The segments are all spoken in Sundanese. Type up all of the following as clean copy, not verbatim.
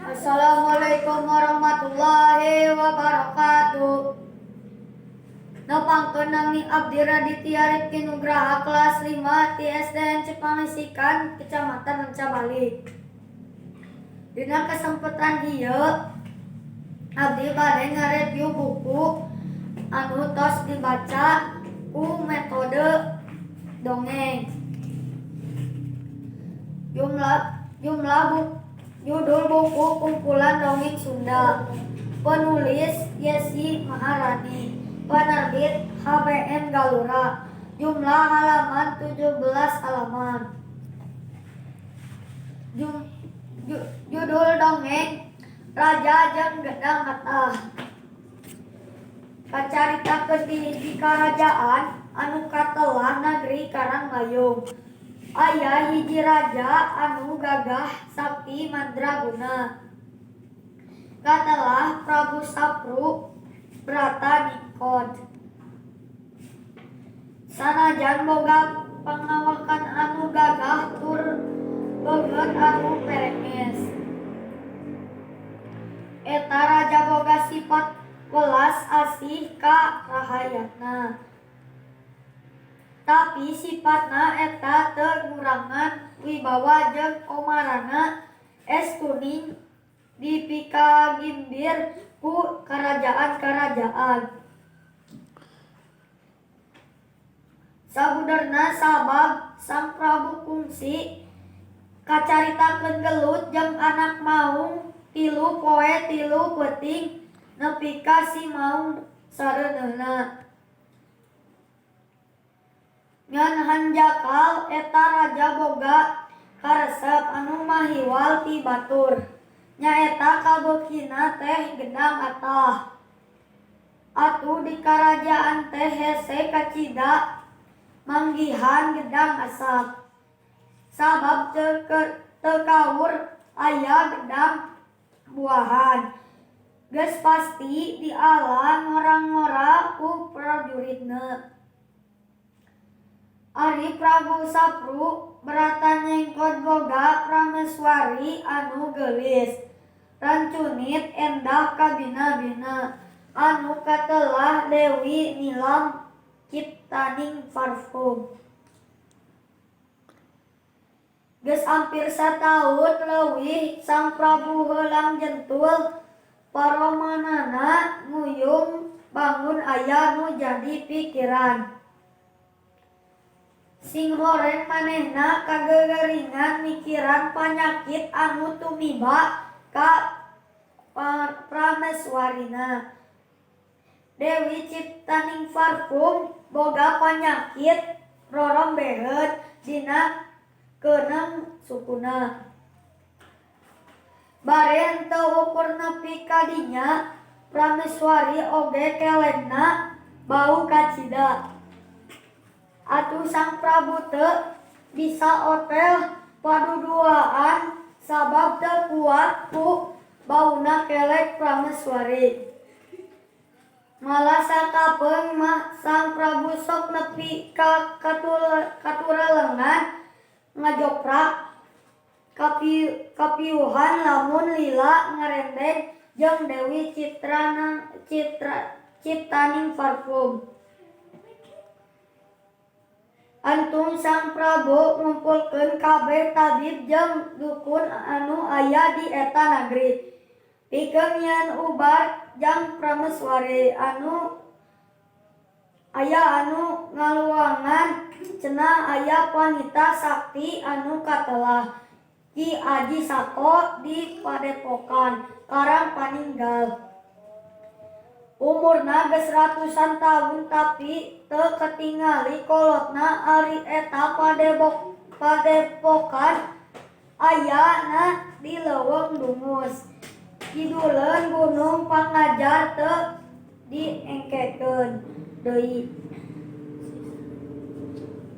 Assalamualaikum warahmatullahi wabarakatuh. Nepangkeun nami abdi Raditya Rifki Nugraha kelas 5 ti SDN Cipangisikan, Kecamatan Rancabali. Dina kesempatan ieu abdi bade ngareview buku anu tos dibaca ku metode dongeng. Jumlah jumlah buku, judul buku Kumpulan Dongeng Sunda. Penulis Yesi Maharani. Penerbit HBM Galura. Jumlah halaman 17 halaman. Judul dongeng Raja jeung Gedang Atah. Kacaritakeun di hiji karajaan anu katelah Negeri Karangmayung. Aya hiji raja anu gagah sakti mandraguna. Katelah Prabu Sapru Brata Ningkod. Sanajan boga pangawakan anu gagah tur beungeut anu perenges. Eta raja boga sifat welas asih ka rahayatna. Tapi sifatna eta teu ngurangan wibawa jeung komarana estuning dipikagimbir ku karajaan-karajaan. Sabuderna sabab Sang Prabu kungsi kacaritakeun gelut jeung anak maung 3 poe 3 peuting nepi ka si maung sareuneuhna. Ngan hanjakal eta raja boga karesep anu mahiwal ti batur. Nyaeta kabeukina teh Gedang Atah. Atuh di karajaan teh hese kacida manggihan gedang asap. Sabab teu kaur aya gedang buahan. Geus pasti diala ngora-ngora ku prajuritna. Ari Prabu Sapru Brata Nyengkod boga prameswari anu geulis, rancunit endah kabina-bina, anu katelah Dewi Nilam Ciptaning Parfum. Geus ampir sataun leuwih Sang Prabu heulang jentul, paromanana nguyung bangun aya nu jadi pikiran. Singhoreng manehna kagegeringan mikiran panyakit anu tumiba ka prameswarina. Dewi Ciptaning Parfum boga panyakit rorombeheun dina keuneung sukuna. Bare henteu ukur nepi ka dinya, prameswari oge kelekna bau kacida. Atuh Sang Prabu teu bisa otel paduduaan sabab teu kuat ku bauna kelek prameswari. Malah sakapeung mah Sang Prabu sok nepi ka katurelengan ngajoprak kapiuhan lamun lila ngarendeng jeung Dewi Ciptaning Parfum. Antung Sang Prabu ngumpulkeun kabeh tabib jeung dukun anu aya di eta nagri. Pikeun nyieun ubar jang prameswari anu aya anu ngaluangan cenah aya panita sakti anu katelah Ki Aji Sako di Padepokan Karang Paninggal. Umurna geus ratusan tahun tapi teu katingali kolotna ari eta padepokan ayana di Leuweung Dungus. Kiduleun Gunung Pangajar teu diengkekeun deui.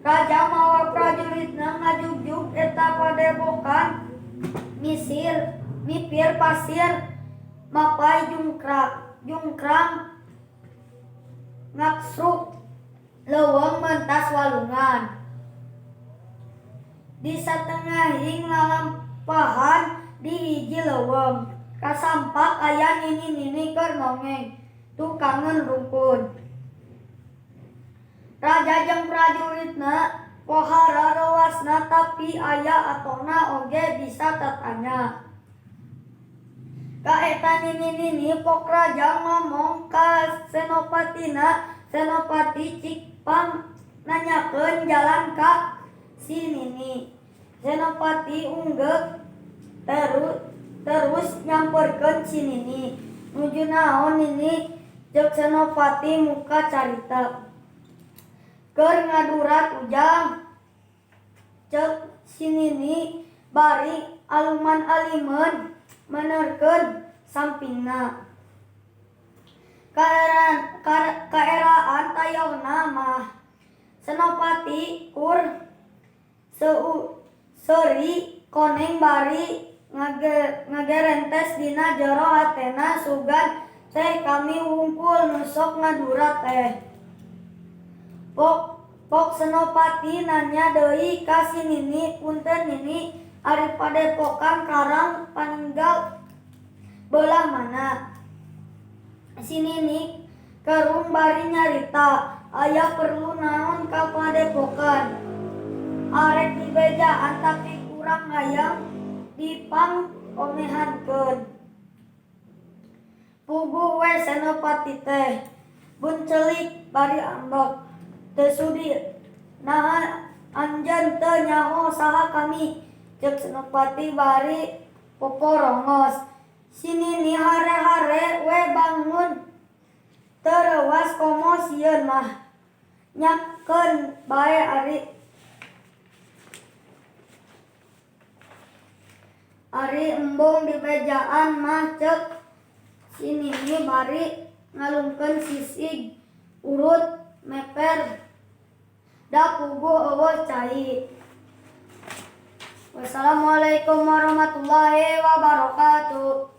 Raja mawa prajuritna ngajugjug eta padepokan mipir pasir mapay jungkrang ngaksruk leuweung mentas walungan. Di satengahing lalampahan di hiji leuweung. Kasampak aya nini-nini keur nongeng tukangeun rungkun. Raja jeung prajuritna pohara reuwasna tapi aya atohna oge bisa tatanya. Ka eta nini-nini pok raja ngomong ka senopatina, "Senopati, cik pang nanyakeun jalan ka si nini." Senopati unggeuk terus nyamperkeun si nini. "Nuju naon, Nini?" ceuk senopati muka carita. "Keur ngadurat ujang," ceuk si nini bari aluman-alimeun menerkeun sampingna. "Kaeraan tayohna mah." Senopati kur seuri koneng bari ngagerentes dina jero hatena, "Sugan teh kami wungkul nu sok ngadurat teh." Pok senopati nanya deui ka si nini, "Punten, Nini, ari padepokan Karang Paninggal beulah mana?" Si nini kerung bari nyarita, "Aya perlu naon ka padepokan? Arek dibejaan tapi kurang hayang dipang omehankeun." Puguh we senopati teh buncelik bari ambek, "Teu sudi. Naha anjeun teu nyaho saha kami?" ceuk senopati bari poporongos. Si nini hare-hare we bangun, "Teu reuwas komo sieun mah. Nyakeun bae ari embung dibejaan mah," ceuk si nini bari ngalungkeun sisig urut meper da puguh euweuh cai. Wassalamualaikum warahmatullahi wabarakatuh.